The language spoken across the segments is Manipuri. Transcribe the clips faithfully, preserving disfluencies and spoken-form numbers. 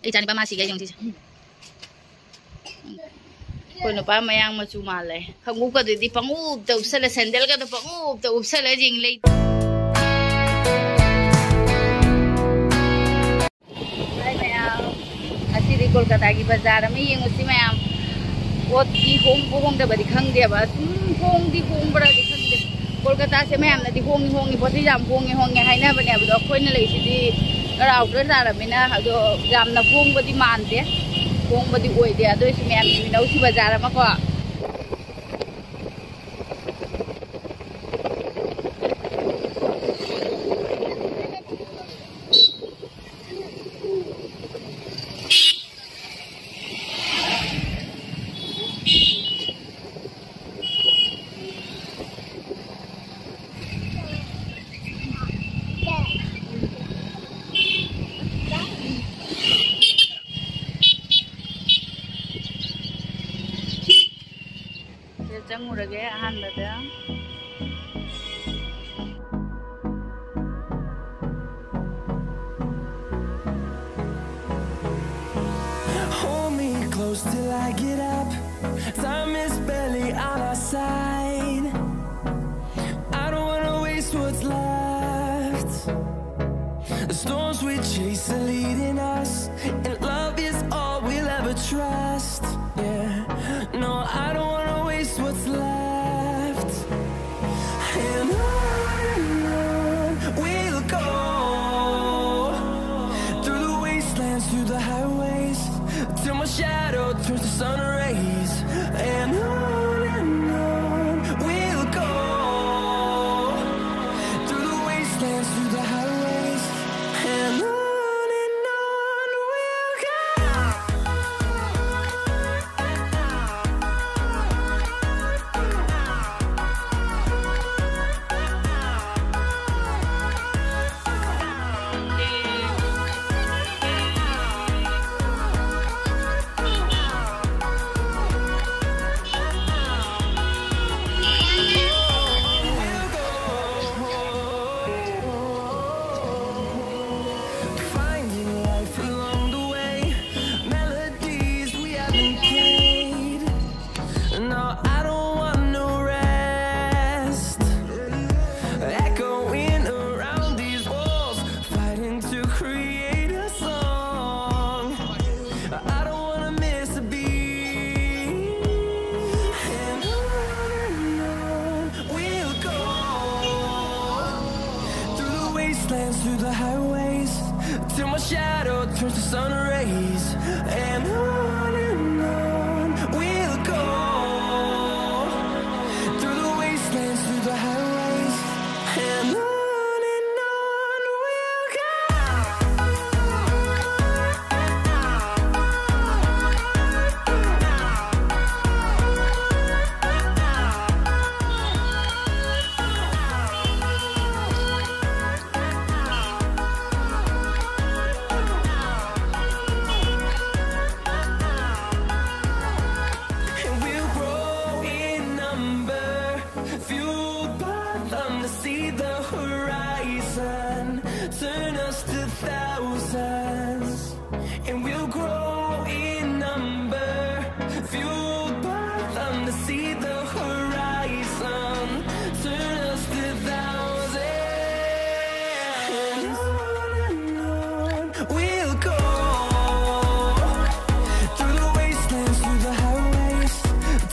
ꯑꯩ ꯏꯆꯥꯅꯤꯄꯥ ꯃꯥ ꯁꯤꯒꯦ ꯌꯦꯡꯁꯤꯁꯦ꯫ ꯑꯩꯈꯣꯏ ꯅꯨꯄꯥ ꯃꯌꯥꯡ ꯃꯆꯨ ꯃꯥꯜꯂꯦ꯫ ꯈꯪꯎꯞꯀꯗꯨꯗꯤ ꯄꯪꯎꯞꯇ ꯎꯞꯁꯜꯂ, ꯁꯦꯟꯗꯜꯒꯗꯣ ꯄꯪꯎꯞꯇ ꯎꯞꯁꯜꯂ ꯌꯦꯡ ꯂꯩ꯫ ꯍꯥꯏ ꯃꯌꯥꯝ, ꯉꯁꯤꯗꯤ ꯀꯣꯜꯀꯇꯥꯒꯤ ꯕꯖꯥꯔ ꯑꯃ ꯌꯦꯡꯉꯨꯁꯤ ꯃꯌꯥꯝ꯫ ꯄꯣꯠꯇꯤ ꯍꯣꯡꯕ ꯍꯣꯡꯗꯕꯗꯤ ꯈꯪꯗꯦꯕ, ꯁꯨꯝ ꯍꯣꯡꯗꯤ ꯍꯣꯡꯕ꯭ꯔꯗꯤ ꯈꯪꯗꯦ꯫ ꯀꯣꯜꯀꯇꯥꯁꯦ ꯃꯌꯥꯝꯅꯗꯤ ꯍꯣꯡꯉꯤ ꯍꯣꯡꯉꯤ, ꯄꯣꯠꯁꯤ ꯌꯥꯝ ꯍꯣꯡꯉꯤ ꯍꯣꯡꯉꯤ ꯍꯥꯏꯅꯕꯅꯦꯕ, ꯑꯗꯣ ꯑꯩꯈꯣꯏꯅ ꯂꯩꯁꯤꯗꯤ ꯀꯔꯥꯎꯗ ꯇꯥꯔꯕꯅꯤꯅ ꯑꯗꯣ ꯌꯥꯝꯅ ꯍꯣꯡꯕꯗꯤ ꯃꯥꯟꯗꯦ, ꯍꯣꯡꯕꯗꯤ ꯑꯣꯏꯗꯦ꯫ ꯑꯗꯨ ꯑꯣꯏꯁꯨ ꯃꯌꯥꯝ ꯌꯦꯡꯃꯤꯟꯅꯧꯁꯤ ꯕꯖꯥꯔ ꯑꯃꯀꯣ꯫ ꯁꯤꯗ ꯆꯪꯉꯨꯔꯒꯦ ꯑꯍꯥꯟꯕꯗ꯫ Hold me close till I get up. Time is barely on our side. I don't wanna waste what's left. The storms we chase are leading us, and love is all we'll ever trust. Yeah, no, I don't wanna waste what's left. And on and on we'll go, through the wastelands, through the highways, till my shadow turns to sun rays. And on and on we'll go, through the wastelands, through the highways, and on and on we'll go. And on and on we'll go, through the wastelands, through the highways, and on and on we'll go. And we'll grow in number, fueled by them to see the horizon, turn us to thousands. And we'll grow in number, fueled by them to see the horizon, turn us to thousands. And on and on we'll go, through the wastelands, through the highways,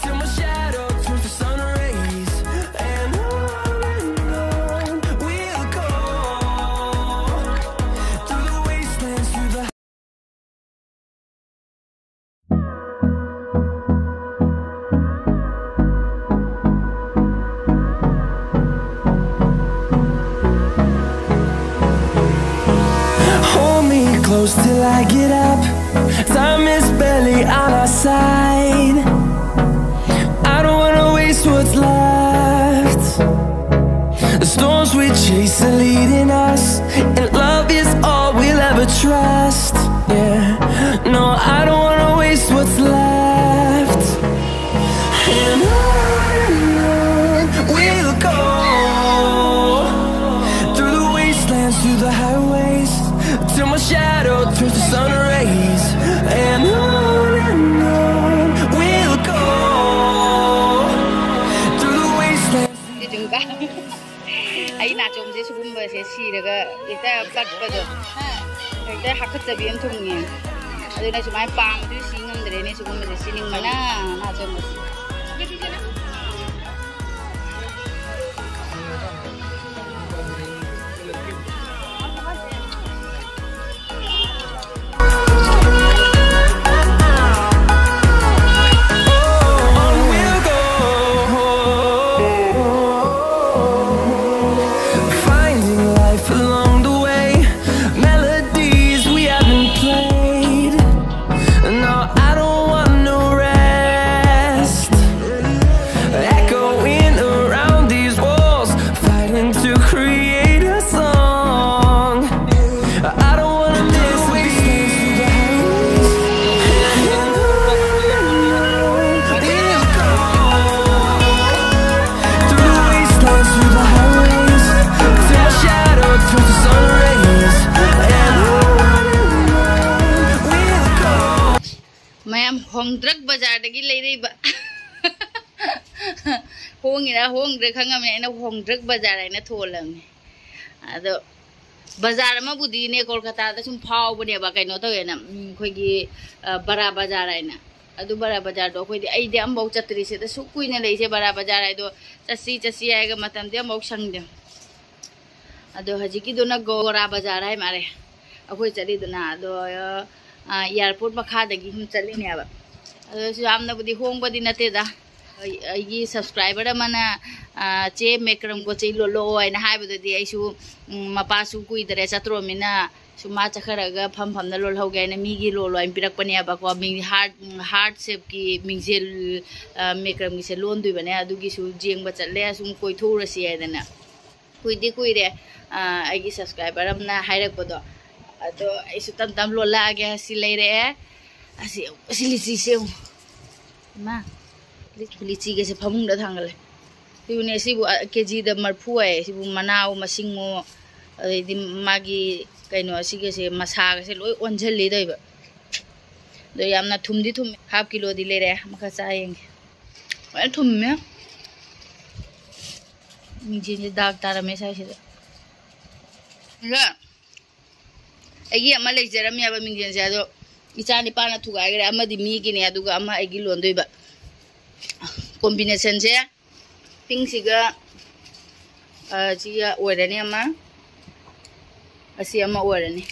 till my shadow turns to sun rays. And on and on we'll go, through the wastelands, through the Hold me close till I get up. Time is barely on our side. I don't wanna waste what's left. The storms we chase are leading us, and love is all we'll ever trust. Yeah, no, I don't wanna waste what's left. And on and on we'll go, through the wastelands, through the highways, till my shadow turns to sun rays. And on and on we'll go, through the wastelands. ꯑꯩ ꯅꯥꯆꯣꯝꯁꯦ ꯁꯤꯒꯨꯝꯕꯁꯦ ꯁꯤꯔꯒ ꯍꯦꯛꯇ ꯄꯠꯄꯗꯣ, ꯍꯦꯛꯇ ꯍꯥꯀꯠꯆꯕꯤ ꯑꯃ ꯊꯨꯡꯉꯦ꯫ ꯑꯗꯨꯅ ꯁꯨꯃꯥꯏꯅ ꯄꯥꯝꯕꯗꯨ ꯁꯤ ꯉꯝꯗ꯭ꯔꯦꯅꯦ, ꯁꯤꯒꯨꯝꯕꯁꯦ ꯁꯤꯅꯤꯡꯕꯅ ꯅꯥꯆꯣꯝꯕꯁꯦ꯫ ꯌꯥꯝ ꯍꯣꯡꯗ꯭ꯔꯛ ꯕꯖꯥꯔꯗꯒꯤ ꯂꯩꯔꯛꯏꯕ꯫ ꯍꯣꯡꯉꯤꯔꯥ ꯍꯣꯡꯗ꯭ꯔꯦ ꯈꯪꯉꯝꯃꯦ, ꯑꯩꯅ ꯍꯣꯡꯗ꯭ꯔꯛ ꯕꯖꯥꯔ ꯍꯥꯏꯅ ꯊꯣꯜꯂꯕꯅꯦ꯫ ꯑꯗꯣ ꯕꯖꯥꯔ ꯑꯃꯕꯨꯗꯤꯅꯦ, ꯀꯣꯜꯀꯇꯥꯗ ꯁꯨꯝ ꯐꯥꯎꯕꯅꯦꯕ, ꯀꯩꯅꯣ ꯇꯧꯋꯦꯅ, ꯎꯝ, ꯑꯩꯈꯣꯏꯒꯤ, ꯑ, ꯕꯔꯥ ꯕꯖꯥꯔ ꯍꯥꯏꯅ꯫ ꯑꯗꯨ ꯕꯔꯥ ꯕꯖꯥꯔꯗꯣ ꯑꯩꯈꯣꯏꯗꯤ, ꯑꯩꯗꯤ ꯑꯃꯐꯥꯎ ꯆꯠꯇ꯭ꯔꯤ꯫ ꯁꯤꯗ ꯁꯨꯛ ꯀꯨꯏꯅ ꯂꯩꯁꯦ ꯕꯔꯥ ꯕꯖꯥꯔ ꯍꯥꯏꯗꯣ, ꯆꯠꯁꯤ ꯆꯠꯁꯤ ꯍꯥꯏꯔꯒ ꯃꯇꯝꯗꯤ ꯑꯃꯐꯥꯎ ꯁꯪꯗꯦ꯫ ꯑꯗꯣ ꯍꯧꯖꯤꯛꯀꯤꯗꯨꯅ ꯒꯣꯔꯥ ꯕꯖꯥꯔ ꯍꯥꯏ ꯃꯥꯜꯂꯦ, ꯑꯩꯈꯣꯏ ꯆꯠꯂꯤꯗꯨꯅ꯫ ꯑꯗꯣ, ꯑ, ꯑꯦꯌꯥꯔꯄꯣꯔꯠ ꯃꯈꯥꯗꯒꯤ ꯁꯨꯝ ꯆꯠꯂꯤꯅꯦꯕ꯫ ꯑꯗꯨꯁꯨ ꯌꯥꯝꯅꯕꯨꯗꯤ ꯍꯣꯡꯕꯗꯤ ꯅꯠꯇꯦꯗ꯫ ꯑꯩ-, ꯑꯩꯒꯤ ꯁꯕꯁꯀ꯭ꯔꯥꯏꯕꯔ ꯑꯃꯅ, ꯑ, "ꯆꯦ, ꯃꯦꯀ꯭ꯔꯝ ꯄꯣꯠ ꯆꯩ ꯂꯣꯜꯂꯛꯑꯣ" ꯍꯥꯏꯅ ꯍꯥꯏꯕꯗꯗꯤ, ꯑꯩꯁꯨ, ꯎꯝ, ꯃꯄꯥꯁꯨ ꯀꯨꯏꯗꯔꯦ ꯆꯠꯇ꯭ꯔꯣꯃꯤꯅ, ꯁꯨꯝ ꯃꯥ ꯆꯠꯈ꯭ꯔꯒ ꯐꯝ ꯐꯝꯅ ꯂꯣꯜꯍꯧꯒꯦ ꯍꯥꯏꯅ ꯃꯤꯒꯤ ꯂꯣꯜꯂꯣ ꯍꯥꯏꯅ ꯄꯤꯔꯛꯄꯅꯦꯕꯀꯣ꯫ ꯃꯤ ꯍꯥꯔꯠ, ꯎꯝ, ꯍꯥꯔꯠ ꯁꯦꯞꯀꯤ ꯃꯤꯡꯖꯦꯜ, ꯑ, ꯃꯦꯀ꯭ꯔꯝꯒꯤꯁꯦ ꯂꯣꯟꯗꯣꯏꯕꯅꯦ꯫ ꯑꯗꯨꯒꯤꯁꯨ ꯌꯦꯡꯕ ꯆꯠꯂꯦ, ꯑꯁꯨꯝ ꯀꯣꯏꯊꯣꯛꯎꯔꯁꯤ ꯍꯥꯏꯗꯅ꯫ ꯀꯨꯏꯗꯤ ꯀꯨꯏꯔꯦ, ꯑ, ꯑꯩꯒꯤ ꯁꯕꯁꯀ꯭ꯔꯥꯏꯕꯔ ꯑꯃꯅ ꯍꯥꯏꯔꯛꯄꯗꯣ꯫ ꯑꯗꯣ ꯑꯩꯁꯨ ꯇꯞ ꯇꯞ ꯂꯣꯜꯂꯛꯑꯒꯦ꯫ ꯁꯤ ꯂꯩꯔꯛꯑꯦ꯫ ꯑꯁꯤ, ꯑꯁꯤ ꯂꯤꯆꯤꯁꯦ ꯌꯦꯡꯉꯨ꯫ ꯏꯃꯥ, ꯂꯤ-, ꯂꯤꯆꯤꯒꯁꯦ ꯐꯃꯨꯡꯗ ꯊꯥꯡꯒꯠꯂꯦ꯫ ꯁꯤꯕꯨꯅꯦ, ꯁꯤꯕꯨ, ꯑ, ꯀꯦꯖꯤꯗ ꯃꯔꯐꯨ ꯍꯥꯏꯌꯦ꯫ ꯁꯤꯕꯨ ꯃꯅꯥꯑꯣ, ꯃꯁꯤꯡꯉꯣ, ꯑꯗꯩꯗꯤ ꯃꯥꯒꯤ ꯀꯩꯅꯣ, ꯑꯁꯤꯒꯁꯦ, ꯃꯁꯥꯒꯁꯦ ꯂꯣꯏ ꯑꯣꯟꯁꯤꯜꯂꯤ ꯇꯧꯏꯕ꯫ ꯑꯗꯣ ꯌꯥꯝꯅ ꯊꯨꯝꯗꯤ ꯊꯨꯝꯃꯦ꯫ ꯍꯥꯐ ꯀꯤꯂꯣꯗꯤ ꯂꯩꯔꯦ꯫ ꯑꯃꯈꯛ ꯆꯥ ꯌꯦꯡꯒꯦ꯫ ꯂꯣꯏ ꯊꯨꯝꯃꯦ꯫ ꯃꯤꯡꯁꯦꯟꯁꯦ ꯗꯥꯛ ꯇꯥꯔꯝꯃꯦ ꯁ꯭ꯋꯥꯏꯁꯤꯗ꯫ ꯑꯗ ꯑꯩꯒꯤ ꯑꯃ ꯂꯩꯖꯔꯝꯃꯦꯕ ꯃꯤꯡꯁꯦꯟꯁꯦ, ꯑꯗꯣ ꯏꯆꯥ ꯅꯤꯄꯥꯅ ꯊꯨꯒꯥꯏꯈ꯭ꯔꯦ꯫ ꯑꯃꯗꯤ ꯃꯤꯒꯤꯅꯦ, ꯑꯗꯨꯒ ꯑꯃ ꯑꯩꯒꯤ ꯂꯣꯟꯗꯣꯏꯕ꯫ ꯀꯣꯝꯕꯤꯅꯦꯁꯟꯁꯦ ꯄꯤꯡꯁꯤꯒ, ꯑ, ꯁꯤꯒ ꯑꯣꯏꯔꯅꯤ ꯑꯃ, ꯑꯁꯤ ꯑꯃ ꯑꯣꯏꯔꯅꯤ꯫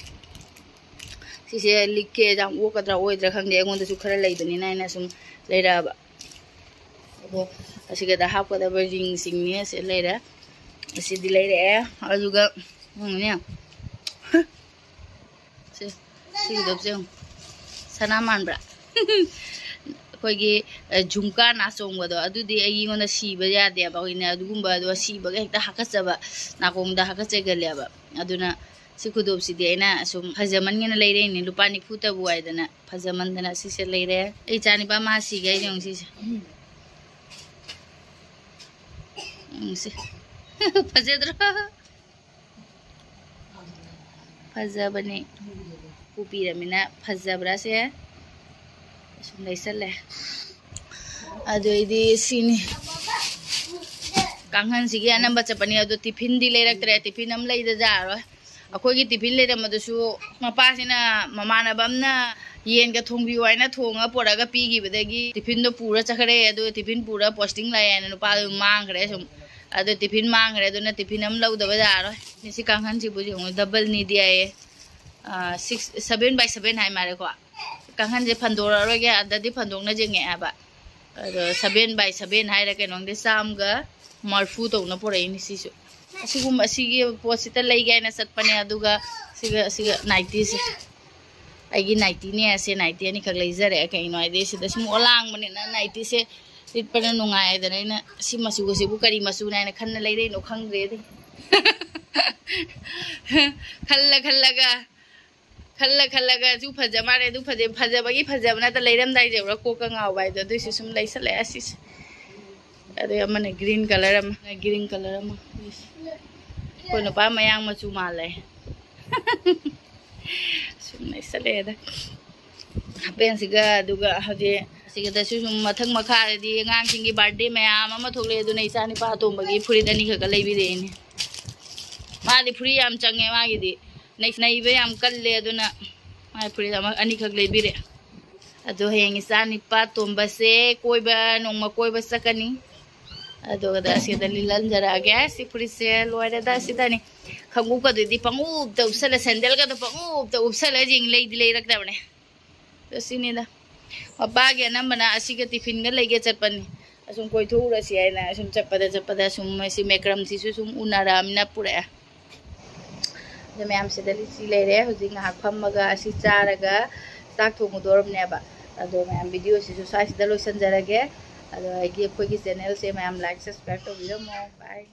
ꯁꯤꯁꯦ ꯂꯤꯛꯀꯦ, ꯌꯥꯝ ꯑꯣꯛꯀꯗ꯭ꯔꯥ ꯑꯣꯏꯗ꯭ꯔꯥ ꯈꯪꯗꯦ, ꯑꯩꯉꯣꯟꯗꯁꯨ ꯈꯔ ꯂꯩꯕꯅꯤꯅ ꯑꯩꯅ ꯁꯨꯝ ꯂꯩꯔꯛꯑꯕ꯫ ꯑꯗꯣ ꯑꯁꯤꯒꯗ ꯍꯥꯞꯀꯗꯕ ꯔꯤꯡꯁꯤꯡꯅꯦ꯫ ꯑꯁꯤ ꯂꯩꯔꯦ, ꯑꯁꯤꯗꯤ ꯂꯩꯔꯛꯑꯦ꯫ ꯑꯗꯨꯒ ꯎꯝꯅꯦ, ꯁꯤ, ꯁꯤꯒꯤꯗꯕꯁꯦ ꯌꯦꯡꯉꯨ꯫ ꯁꯅꯥ ꯃꯥꯟꯕ꯭ꯔꯥ? ꯑꯩꯈꯣꯏꯒꯤ, ꯑ, ꯖꯨꯝꯀꯥ ꯅꯥꯆꯣꯡꯕꯗꯣ, ꯑꯗꯨꯗꯤ ꯑꯩꯉꯣꯟꯗ ꯁꯤꯕ ꯌꯥꯗꯦꯕ꯫ ꯑꯩꯈꯣꯏꯅ ꯑꯗꯨꯒꯨꯝꯕꯗꯣ ꯁꯤꯕꯒ ꯍꯦꯛꯇ ꯍꯥꯀꯠꯆꯕ, ꯅꯥꯀꯣꯡꯗ ꯍꯥꯀꯠꯆꯒꯜꯂꯦꯕ꯫ ꯑꯗꯨꯅ ꯁꯤ ꯈꯨꯗꯣꯞꯁꯤꯗꯤ ꯑꯩꯅ ꯁꯨꯝ ꯐꯖꯃꯟꯒꯤꯅ ꯂꯩꯔꯛꯏꯅꯦ꯫ ꯂꯨꯄꯥ ꯅꯤꯐꯨꯇꯕꯨ ꯍꯥꯏꯗꯅ ꯐꯖꯃꯟꯗꯅ ꯁꯤꯁꯦ ꯂꯩꯔꯦ꯫ ꯑꯩ ꯏꯆꯥ ꯅꯤꯄꯥ ꯃꯥ ꯁꯤꯒꯦ ꯍꯥꯏꯁꯦ ꯌꯦꯡꯉꯨ ꯁꯤꯁꯦ꯫ ꯌꯦꯡꯉꯨꯁꯦ꯫ ꯐꯖꯗ꯭ꯔꯣ? ꯐꯖꯕꯅꯦ꯫ ꯄꯨꯕꯤꯔꯃꯤꯅ ꯐꯖꯕ꯭ꯔꯥ ꯁꯦ? ꯁꯨꯝ ꯂꯩꯁꯜꯂꯦ꯫ ꯑꯗꯨꯏꯗꯤ ꯁꯤꯅꯤ꯫ ꯀꯥꯡꯈꯟꯁꯤꯒꯤ ꯑꯅꯝꯕ ꯆꯠꯄꯅꯤ꯫ ꯑꯗꯣ ꯇꯤꯐꯤꯟꯗꯤ ꯂꯩꯔꯛꯇ꯭ꯔꯦ꯫ ꯇꯤꯐꯤꯟ ꯑꯃ ꯂꯩꯗ ꯌꯥꯔꯣꯏ꯫ ꯑꯩꯈꯣꯏꯒꯤ ꯇꯤꯐꯤꯟ ꯂꯩꯔꯝꯕꯗꯨꯁꯨ ꯃꯄꯥꯁꯤꯅ ꯃꯃꯥꯟꯅꯕ ꯑꯃꯅ ꯌꯦꯟꯒ ꯊꯣꯡꯕꯤꯌꯨ ꯍꯥꯏꯅ ꯊꯣꯡꯉꯒ ꯄꯨꯔꯛꯑꯒ ꯄꯤꯈꯤꯕꯗꯒꯤ ꯇꯤꯐꯤꯟꯗꯣ ꯄꯨꯔ ꯆꯠꯈ꯭ꯔꯦ꯫ ꯑꯗꯨꯒ ꯇꯤꯐꯤꯟ ꯄꯨꯔ ꯄꯣꯁꯇꯤꯡ ꯂꯥꯛꯑꯦ ꯍꯥꯏꯅ ꯅꯨꯄꯥꯗꯨ ꯃꯥꯡꯈ꯭ꯔꯦ ꯁꯨꯝ꯫ ꯑꯗꯣ ꯇꯤꯐꯤꯟ ꯃꯥꯡꯈ꯭ꯔꯦ꯫ ꯑꯗꯨꯅ ꯇꯤꯐꯤꯟ ꯑꯃ ꯂꯧꯗꯕ ꯌꯥꯔꯣꯏ꯫ ꯁꯤ ꯀꯥꯡꯈꯟꯁꯤꯕꯨ ꯌꯦꯡꯉꯨ, ꯗꯕꯜꯅꯤꯗꯤ ꯍꯥꯏꯌꯦ꯫ ꯁꯤꯛꯁ, ꯁꯚꯦꯟ ꯕꯥꯏ ꯁꯚꯦꯟ ꯍꯥꯏ ꯃꯥꯜꯂꯦꯀꯣ꯫ ꯀꯥꯡꯈꯟꯁꯦ ꯐꯟꯗꯣꯔꯛꯑꯔꯣꯏꯒꯦ, ꯑꯗꯗꯤ ꯐꯟꯗꯣꯛꯅ ꯌꯦꯡꯉꯛꯑꯦꯕ꯫ ꯑꯗꯣ ꯁꯚꯦꯟ ꯕꯥꯏ ꯁꯚꯦꯟ ꯍꯥꯏꯔ ꯀꯩꯅꯣꯝꯗꯤ ꯆꯥꯝꯃꯒ ꯃꯔꯐꯨ ꯇꯧꯅ ꯄꯨꯔꯛꯏꯅꯤ ꯁꯤꯁꯨ꯫ ꯑꯁꯤꯒꯨꯝꯕ, ꯑꯁꯤꯒꯤ ꯄꯣꯠꯁꯤꯇ ꯂꯩꯒꯦ ꯍꯥꯏꯅ ꯆꯠꯄꯅꯦ꯫ ꯑꯗꯨꯒ ꯁꯤꯒ, ꯁꯤꯒ ꯅꯥꯏꯇꯤꯁꯦ꯫ ꯑꯩꯒꯤ ꯅꯥꯏꯇꯤꯅꯦ, ꯑꯁꯦ ꯅꯥꯏꯇꯤ ꯑꯅꯤꯈꯛ ꯂꯩꯖꯔꯦ꯫ ꯀꯩꯅꯣ ꯍꯥꯏꯗꯤ ꯁꯤꯗ ꯁꯨꯝ ꯑꯣꯂꯥꯡꯕꯅꯤꯅ ꯅꯥꯏꯇꯤꯁꯦ ꯂꯤꯠꯄꯅ ꯅꯨꯡꯉꯥꯏꯗꯅ ꯑꯩꯅ ꯁꯤ ꯃꯆꯨꯒꯁꯤꯕꯨ ꯀꯔꯤ ꯃꯆꯨꯅ ꯍꯥꯏꯅ ꯈꯟꯅ ꯂꯩꯔꯛꯏꯅꯣ ꯈꯪꯗ꯭ꯔꯦ꯫ ꯑꯗꯩ ꯈꯜꯂ ꯈꯜꯂꯒ, ꯈꯜꯂ ꯈꯜꯂꯒ ꯑꯗꯨ ꯐꯖ ꯃꯥꯜꯂꯦ, ꯑꯗꯨ ꯐꯖꯩ, ꯐꯖꯕꯒꯤ ꯐꯖꯕ ꯅꯠꯇ ꯂꯩꯔꯝꯗꯥꯏꯁꯦ ꯎꯔ ꯀꯣꯛꯀ ꯉꯥꯎꯕ ꯍꯥꯏꯗꯣ꯫ ꯑꯗꯨꯏꯁꯨ ꯁꯨꯝ ꯂꯩꯁꯜꯂꯛꯑꯦ ꯑꯁꯤꯁꯦ꯫ ꯑꯗꯩ ꯑꯃꯅ ꯒ꯭ꯔꯤꯟ ꯀꯂꯔ ꯑꯃ, ꯒ꯭ꯔꯤꯟ ꯀꯂꯔ ꯑꯃ꯫ ꯑꯩꯈꯣꯏ ꯅꯨꯄꯥ ꯃꯌꯥꯡ ꯃꯆꯨ ꯃꯥꯜꯂꯦ꯫ ꯁꯨꯝ ꯂꯩꯁꯜꯂꯛꯑꯦꯗ꯫ ꯍꯥꯄꯦꯟꯁꯤꯒ ꯑꯗꯨꯒ ꯍꯧꯖꯤꯛ ꯁꯤꯒꯗꯁꯨ ꯁꯨꯝ ꯃꯊꯪ ꯃꯈꯥꯗꯗꯤ ꯑꯉꯥꯡꯁꯤꯡꯒꯤ ꯕꯥꯔꯗꯦ ꯃꯌꯥꯝ ꯑꯃ ꯊꯣꯛꯂꯛꯑꯦ꯫ ꯑꯗꯨꯅ ꯏꯆꯥ ꯅꯨꯄꯥ ꯑꯇꯣꯝꯕꯒꯤ ꯐꯨꯔꯤꯠ ꯑꯅꯤꯈꯛꯀ ꯂꯩꯕꯤꯔꯛꯏꯅꯦ꯫ ꯃꯥꯗꯤ ꯐꯨꯔꯤꯠ ꯌꯥꯝ ꯆꯪꯉꯦ ꯃꯥꯒꯤꯗꯤ꯫ ꯅꯩ-, ꯅꯩꯕ ꯌꯥꯝ ꯀꯜꯂꯦ꯫ ꯑꯗꯨꯅ ꯃꯥꯒꯤ ꯐꯨꯔꯤꯠ ꯑꯃ ꯑꯅꯤꯈꯛ ꯂꯩꯕꯤꯔꯛꯑꯦ꯫ ꯑꯗꯣ ꯍꯌꯦꯡ ꯏꯆꯥ ꯅꯨꯄꯥ ꯇꯣꯝꯕꯁꯦ ꯀꯣꯏꯕ, ꯅꯣꯡꯃ ꯀꯣꯏꯕ ꯆꯠꯀꯅꯤ꯫ ꯑꯗꯨꯒ ꯑꯁꯤꯗ ꯂꯤꯠꯍꯟꯖꯔꯛꯑꯒꯦ꯫ ꯁꯤ ꯐꯨꯔꯤꯠꯁꯦ ꯂꯣꯏꯔꯦꯗ꯫ ꯁꯤꯗꯅꯤ ꯈꯣꯡꯎꯞꯀꯗꯨꯗꯤ ꯄꯪꯎꯞꯇ ꯎꯞꯁꯜꯂ, ꯁꯦꯟꯗꯜꯒꯗꯣ ꯄꯪꯎꯞꯇ ꯎꯞꯁꯜꯂ ꯌꯦꯡ ꯂꯩꯗꯤ ꯂꯩꯔꯛꯇꯕꯅꯦ꯫ ꯑꯗꯣ ꯁꯤꯅꯤꯗ꯫ ꯃꯄꯥꯒꯤ ꯑꯅꯝꯕꯅ ꯑꯁꯤꯒ ꯇꯤꯐꯤꯟꯒ ꯂꯩꯒꯦ ꯆꯠꯄꯅꯤ꯫ ꯑꯁꯨꯝ ꯀꯣꯏꯊꯣꯛꯎꯔꯁꯤ ꯍꯥꯏꯅ ꯑꯁꯨꯝ ꯆꯠꯄꯗ ꯆꯠꯄꯗ ꯁꯨꯝ ꯃꯁꯤ ꯃꯦꯀ꯭ꯔꯝꯁꯤꯁꯨ ꯁꯨꯝ ꯎꯅꯔꯛꯑꯃꯤꯅ ꯄꯨꯔꯛꯑꯦ꯫ ꯑꯗꯣ ꯃꯌꯥꯝ ꯁꯤꯗ ꯂꯤꯆꯤ ꯂꯩꯔꯦ꯫ ꯍꯧꯖꯤꯛ ꯉꯥꯏꯍꯥꯛ ꯐꯝꯃꯒ ꯑꯁꯤ ꯆꯥꯔꯒ ꯆꯥꯛ ꯊꯣꯡꯉꯨꯗꯣꯔꯕꯅꯦꯕ꯫ ꯑꯗꯣ ꯃꯌꯥꯝ ꯚꯤꯗꯤꯑꯣꯁꯤꯁꯨ ꯁ꯭ꯋꯥꯏꯁꯤꯗ ꯂꯣꯏꯁꯤꯟꯖꯔꯒꯦ꯫ ꯑꯗꯣ ꯑꯩꯒꯤ, ꯑꯩꯈꯣꯏꯒꯤ ꯆꯦꯅꯦꯜꯁꯦ ꯃꯌꯥꯝ ꯂꯥꯏꯛ, ꯁꯕꯁꯀ꯭ꯔꯥꯏꯕ ꯇꯧꯕꯤꯔꯝꯃꯣ꯫ ꯕꯥꯏ꯫